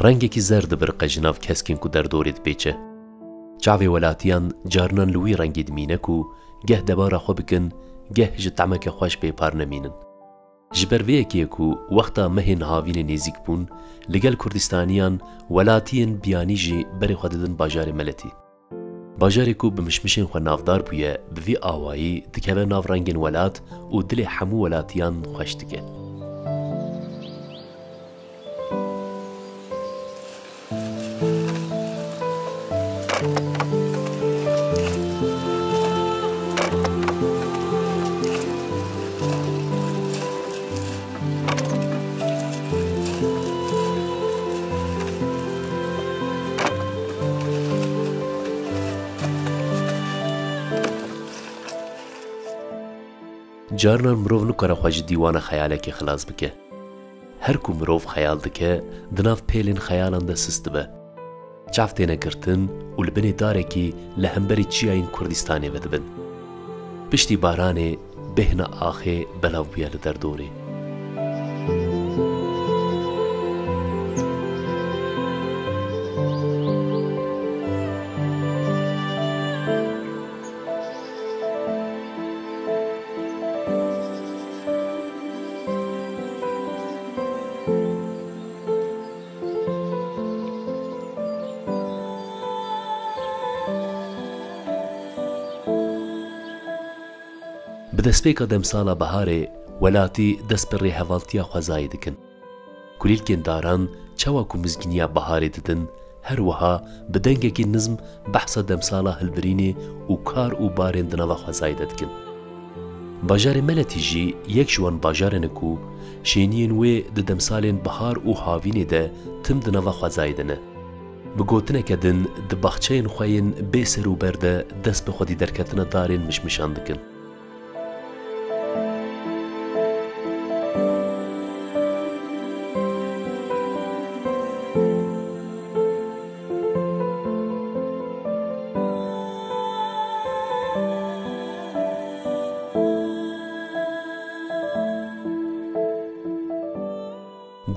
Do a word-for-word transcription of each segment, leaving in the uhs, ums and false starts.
Rengekî zer dibiriqe ji nav keskên ku derdorê dipêçe. Çavê welatiyan carinan li wî rengî dimîne ku geh debara xwe bikin, geh ji temeke xweş bêpar nemînin. Ji ber vê yekê ku wexta mehên havînê nêzîk bûn, li gel Kurdistaniyan welatiyên biyanî jî berê xwe didin bajarê Meletî. Bajarê ku bi mişmişên xwe navdar bûye, bi vî awayî dikeve nav rengên welat û dilê hemû welatiyan xweş dike. Carinan mirov nikare xwe ji dîwana xeyalekê xilas bike. Her ku mirov xeyal dike, di nav pêlên xeyalan de sist dibe. Çav têne girtin û li binê darekî li hemberî çiyayên Kurdistanê vedibin. Piştî baranê bêhna axê belav bûye li derdorê. Bi destpêka demsala biharê, welatî dest bi rêhevaltiya xwezayê dikin. Kulîlkên daran çawa ku mizgîniya biharê didin, her wiha bi dengekî nizm behsa demsala hilbirînê û kar û barên di nava xwezayê de dikin. Bajarê Meletî jî yek ji wan bajaran e ku şêniyên wê di demsalên bihar û havînê de tim di nava xwezayê de ne. Bi gotineke din, di baxçeyên xwe yên bê ser û ber de dest bi xwedî derketina darên mişmişan dikin.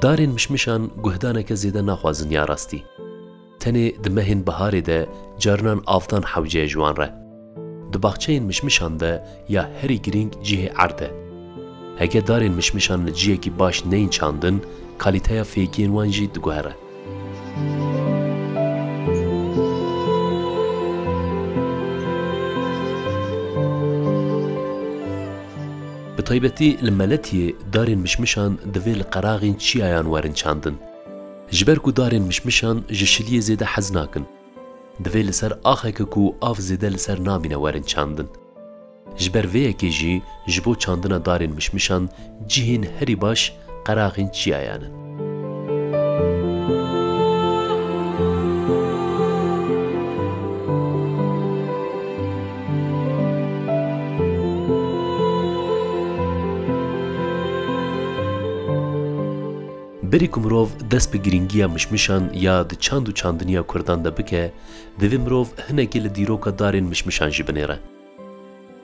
Darên mişmişan guhdaneke zêde naxwazin ya rastî. Tenê di mehên biharê de carinan avdan hewce ye ji wan re. Di baxçeyên mişmişan de ya herî girîng cihê erd e. Heke darên mişmişan li cihekî baş neyên çandin, kalîteya fêkiyên wan jî diguhere. Bi taybetî li Meletiyê darên mişmişan divê li qeraxên çiyayan werin çandin. Ji ber ku darên mişmişan ji şiliyê zêde hez nakin, divê li ser axeke ku av zêde li ser namîne werin çandin. Ji ber vê yekê jî ji bo çandina darên mişmişan cihên herî baş qeraxên çiyayan in. Berî ku mirov dest bi girîngiya mişmişan ya di çand û çandiniya Kurdan de bike, divê mirov hinekî li dîroka darên mişmişan jî binêre.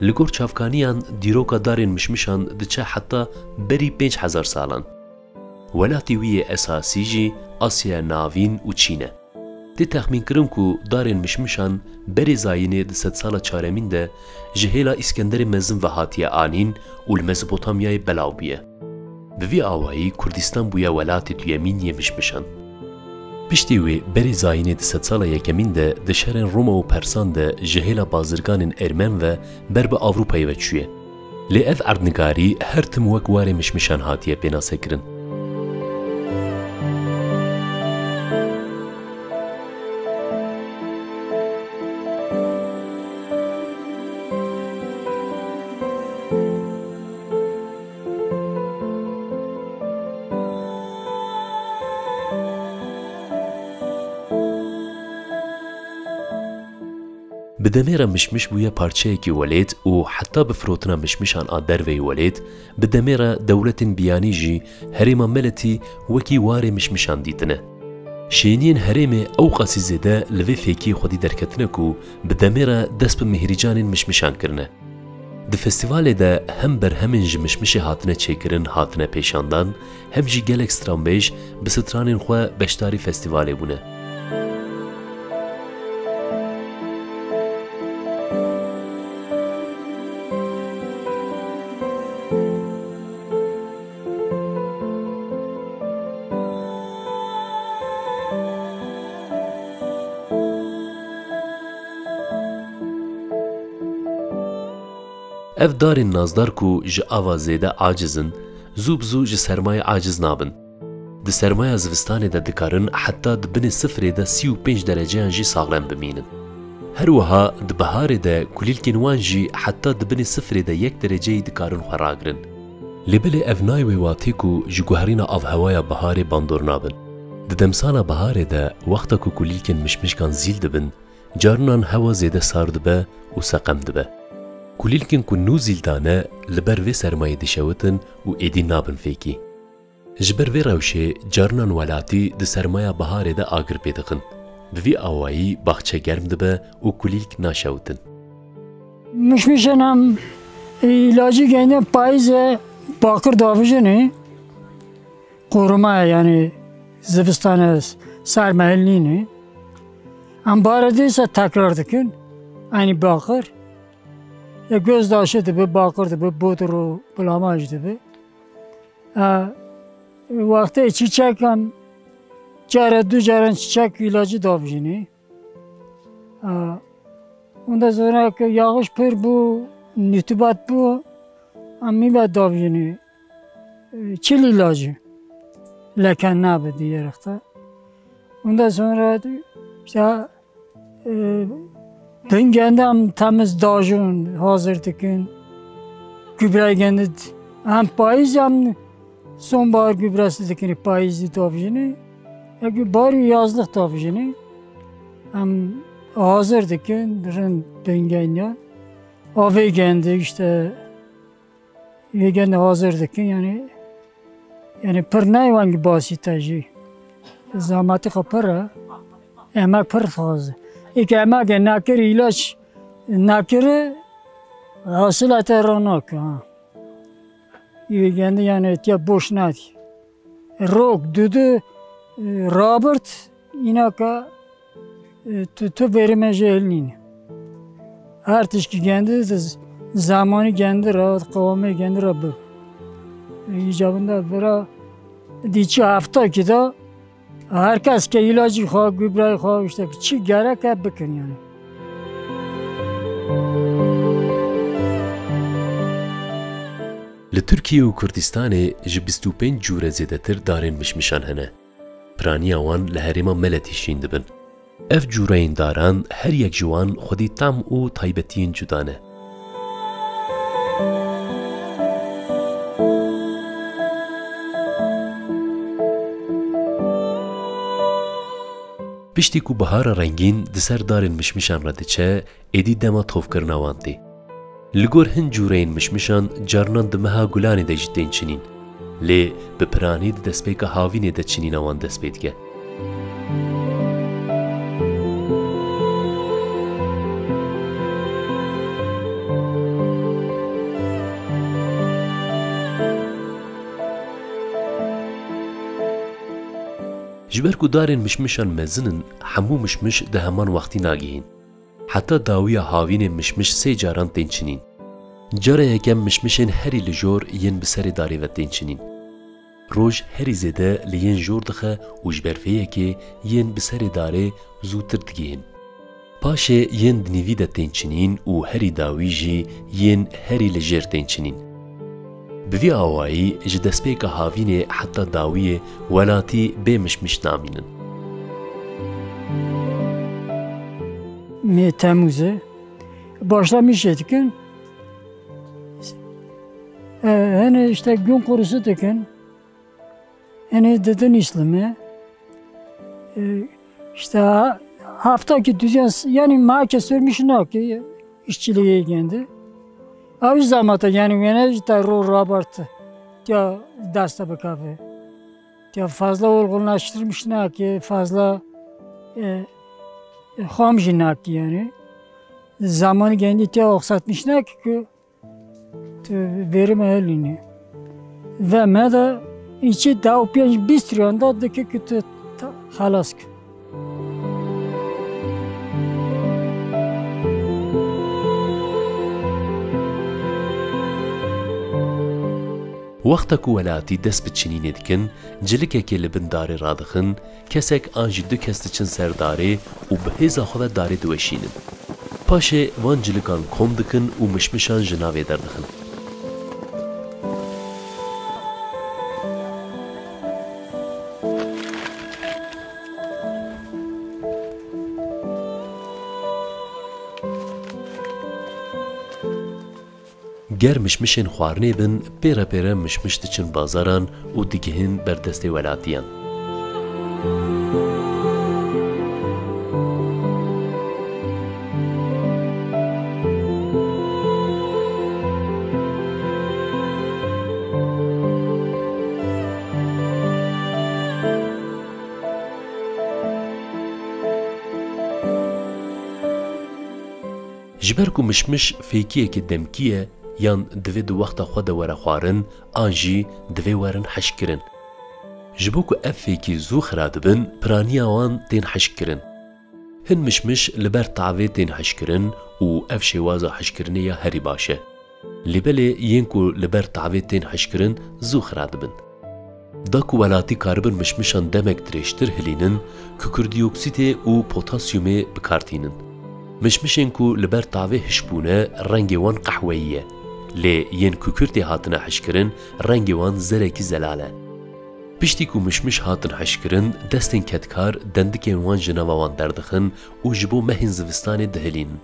Li gor çavkaniyan dîroka darên mişmişan diçe heta berî pênc hezar salan. Welatê wî yê esasî jî Asyaya Navîn û Çîn e. Tê texmînkirin ku darên mişmişan berê zayînê di sedsala çaremîn de ji hêla Îskenderê Mezin ve hatiye anîn û li Mezopotamyayê belav bûye. Bi vî awayî Kurdistan bûye welatê duyemîn yê mişmişan. Piştî wê berê zayînê di sedsala yekemîn de di şerên Roma û Persan de ji hêla bazirganên Ermen ve ber bi Ewropayê ve çûye. Lê ev erdnigarî her tim wek warê mişmişan hatiye pênasekirin. Bi demê re mişmiş bûye parçeyekî welêt û heta bi firotina mişmişan a derveyî welêt, bi demê re dewletên biyanî jî herêma Meletî wekî warê mişmişan dîtine. Şêniyên herêmê ewqasî zêde li vê fêkiyê xwedî derketine ku bi demê re dest bi mihirîcanên mişmişan kirine. Di festîvalê de hem berhemên ji mişmişê hatine çêkirin hatine pêşandan, hem jî gelek stranbêj bi stranên xwe beşdarî festîvalê bûne. Ev darên nazdar ku ji ava zêde aciz in, zû bi zû ji sermayê aciz nabin. Di sermaya zivistanê de dikarin heta di binê sifirê de sî û pênc dereceyan jî saxlem bimînin. Her wiha di biharê de kulîlkên wan jî heta di binê sifirê de yek dereceyî dikarin xwe ragirin. Lê belê ev nayê wê watê ku ji guherîna avhewaya biharê bandor nabin. Di demsala biharê de wexta ku kulîlkên mişmişkan zîl dibin, carinan hewa zêde sar dibe û seqem dibe. Kulîlkên ku nû zîl dane li ber vê sermayê dişewitin û êdî nabin fêkî. Ji ber vê rewşê carinan welatî di sermaya biharê de agir pê dixin. Bi vî awayî baxçe germ dibe û kulîlk naşewitin. Mişmişên em îlacî geyne payîzê baqir davijinê. Koruma ye, yani zivistane serme hilnîne. Em bare dîse tekrar dikin. Aynî baqir. Ya gözdaşi dibe, baqir dibe, bodur û bulama jî dibe. E, wextê çîçek em care du caran çîçek îlacî davijînê. E, ondan sonra ke yağış pir bû, nîtibat bû, em mî ve davijînê. E, çil îlacî. Leke nabe diye rexte. Ondan sonra işte E, bin gende em temiz dajin hazir dikin. Gübre gende em payîz em sonbahar gübresi dikin, payîzî davijînê. Eke barî yazlık davijînê. Em hazir dikin, birin bin gende. Avê gende işte Yê gende hazir dikin, yani, yani pir nayê wengî basî te jî. Zahmetî xwe pir e. Emek pir dixwaze. Êk emegê nakir, îlaç nakiri, hasila te ronok, ha. Yê gende, yani, tiya boş nadî. Rok, dudu, e, rabirt, îna ka, e, tu, tu verime jê hilnîne. Her tişkî gendi, z-, zamanî gendi ra, qewamê gendi ra bi. E, îcabında vira, dî çi hefta ki da, her kes ke îlacî xwe, gübreyê xwe, işte çi gerek e bikin yani. Li Tirkiye û Kurdistanê ji bîst û pênc cûre zêdetir darên mişmişan hene. Piraniya wan li herêma Meletî şîn dibin. Ev cûreyên daran her yek ji wan xwedî tam û taybetiyên cuda ne. Piştî ku bihara rengîn di ser darên mişmişan re diçe, êdî dema tovkirina wan tê. Li gor hin cûreyên mişmişan carinan di meha gulanê de jî tên çinîn, lê bi piranî di destpêka havînê de çinîna wan dest pê dike. Ji ber ku darên mişmişan mezin in, hemû mişmiş di heman wextî nagihîn. Heta dawiya havînê mişmiş sê caran tên çinîn. Cara yekem mişmişên herî li jor yên bi serê darê ve tên çinîn. Roj herî zêde li yên jor dixe û ji ber vê yekê yên bi serê darê zûtir digihên. Paşê yên di nîvî de tên çinîn û herî dawî jî yên herî li jêr tên çinîn. Bi vî awayî ji destpêka havînê heta dawiyê welatî bê mişmiş namînin. Mê Temûzê başlamışê dikin. E, hene işte gün kurusu dikin. Hene didin İslam'ı. E, işte ha-, hafta ki düzen s-, yani ma ke sürmüş ne ki işçiliğe geldi. Abi zamata yani wene işte ro rabartı. Ya dasta bikave. Ya fazla olgunlaştırmış ne ki fazla, e, e, xamjî ne ki yani. Zamanı geldi ya oksatmış ne ki Tu vêrime helînî. Ve me de îçi da û pênc bîst riyan da dike ki tu ta-, xelas kir. Wexta ku welatî dest bi çinînê dikin, cilikekê li bin darê radixin, kesek an jî du kes diçin ser darê û bi hêza xwe ve darê diweşînin. Paşê van cilikan kom dikin û mişmişan ji navê derdixin. Ger mişmişên xwarinê bin, pêre pêre mişmiş diçin bazaran û digihin ber destê welatiyan. Ji ber ku mişmiş fêkiyeke demkî ye, yan divê di wexta xwe de were xwarin, an jî divê werin hişkkirin. Ji bo ku ev fêkî zû xira dibin, piraniya wan tên hişkkirin. Hin mişmiş li ber tavê tên hişkirin û ev şêwaza hişkirinê ya herî baş e. Lê belê yên ku li ber tavê tên hişkirin zû xira dibin. Da ku welatî karibin mişmişan demek dirêjtir hilînin, kukurdioksîtê û potasyumê bi kar tînin. Mişmişên ku li ber tavê hişbûne rengê wan qehweyî ye. Lê yên kukirtê hatine hişkirin rengê wan zerekî zelal e. Piştî ku mişmiş hatin hişkirin, destên kedkar dendikên wan ji nava wan derdixin û ji bo mehên zivistanê dihilînin.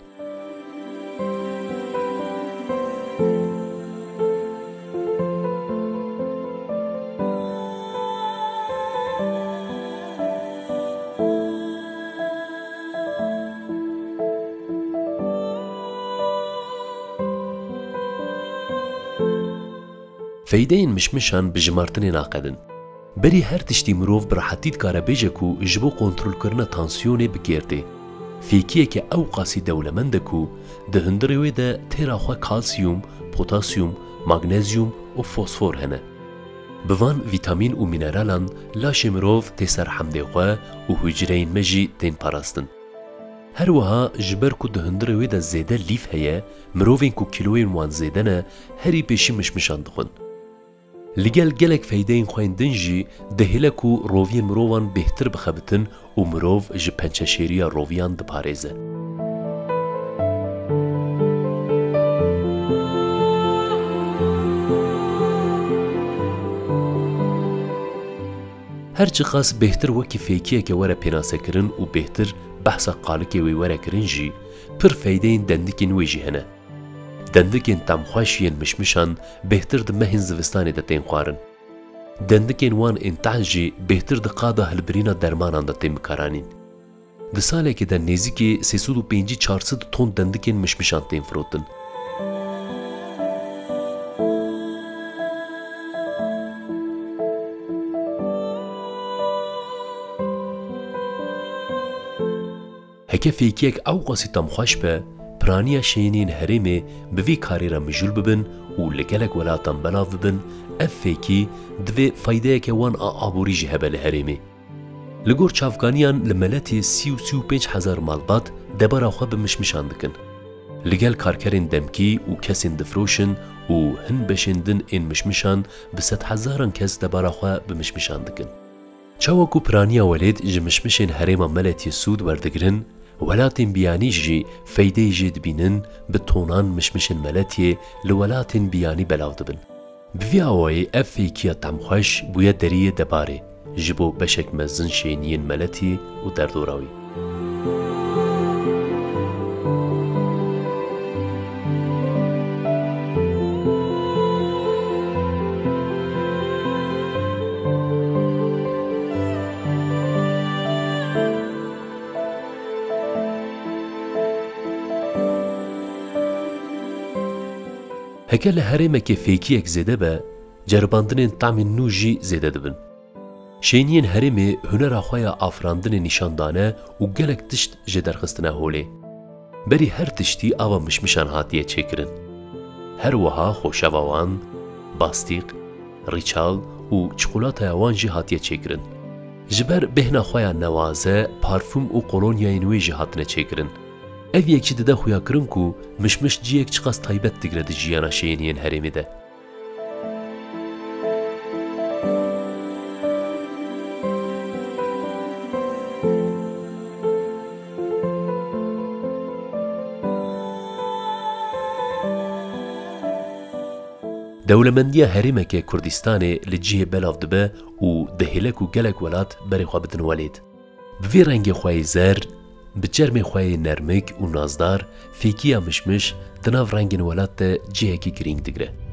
Feydeyên mişmişan bi jimartinê naqedin. Berî her tiştî mirov bi rehetî dikare bêje ku ji bo kontrolkirina tansiyonê bi kêr tê. Fêkiyeke ewqasî dewlemend e ku di hundirê wê de têra xwe kalsiyum, potasyum, magnezyum û fosfor hene. Bi van vîtamîn û mîneralan laşê mirov tê ser hemdê xwe û hucreyên me jî tên parastin. Her wiha ji ber ku di hundirê wê de zêde lîf heye, mirovên ku kîloyên wan zêde ne, herî pêşî mişmişan dixwin. Li gel gelek feydeyên xwe yên din jî dihêle ku roviyên mirovan bêhtir bixebitin û mirov ji pençeşêriya roviyan diparêze. Her çiqas bêhtir wekî fêkiyeke were pênasekirin û bêhtir behsa qalikê wê were kirin jî, pir feydeyên dendikên wê jî hene. Dendikên temxweş yên mişmişan bêhtir di mehên zivistanê de tên xwarin. Dendikên wan ên tehm jî bêhtir di qada hilbirîna dermanan de tên bikaranîn. Di salekê de nêzîkî sê sed û pêncî çar sed ton dendikên mişmişan tên firotin. Heke fêkiyek ewqasî tamxweş be, piraniya şêniyên herêmê bi vî karî re mijûl bibin û li gelek welatan belav bibin, ev fêkî divê feydeyeke wan a aborî jî hebe li herêmê. Li gor çavkaniyan li meletê sî û sî û pênc hezar malbat debara xwe bi mişmişan dikin. Li gel karkerên demkî û kesên difiroşin û hin beşên din ên mişmişan bi sedhezaran kes debara xwe bi mişmişan dikin. Çawa ku piraniya welêt ji mişmişên herêma Meletiyê sûd werdigirin, welatên biyanî jî feydeyê jê dibînin, bi tonan mişmişên Meletiyê li welatên biyanî belav dibin. Bi vî awayî ev fêkiya temxweş bûye deriyê debarê ji bo beşek mezin şêniyên Meletiyê û derdora wî. Heke li herêmekê fêkiyek zêde be, ceribandinên tamên nû jî zêde dibin. Şêniyên herêmê hunera xwe ya afirandinê nîşan dane û gelek tişt jê derxistine holê. Berî her tiştî ava mişmişan hatiye çêkirin. Her wiha xoşeva wan, bastîq, rîçal û çikolataya wan jî hatiye çêkirin. Ji ber bêhna xwe ya newaze, parfûm û kolonyayên wê jî hatine çêkirin. Ev yek jî dide xuyakirin ku mişmiş cihek çiqas taybet digire di jiyana şêniyên herêmê de. Dewlemendiya herêmeke Kurdistanê li cihê belav dibe û dihêle ku gelek welat berê xwe bidin welêt. Bi vî rengê xwe yê zer, bi çermê xwe yê nermik û nazdar, fêkiya mişmiş di nav rengên welat de cihekî girîng digire.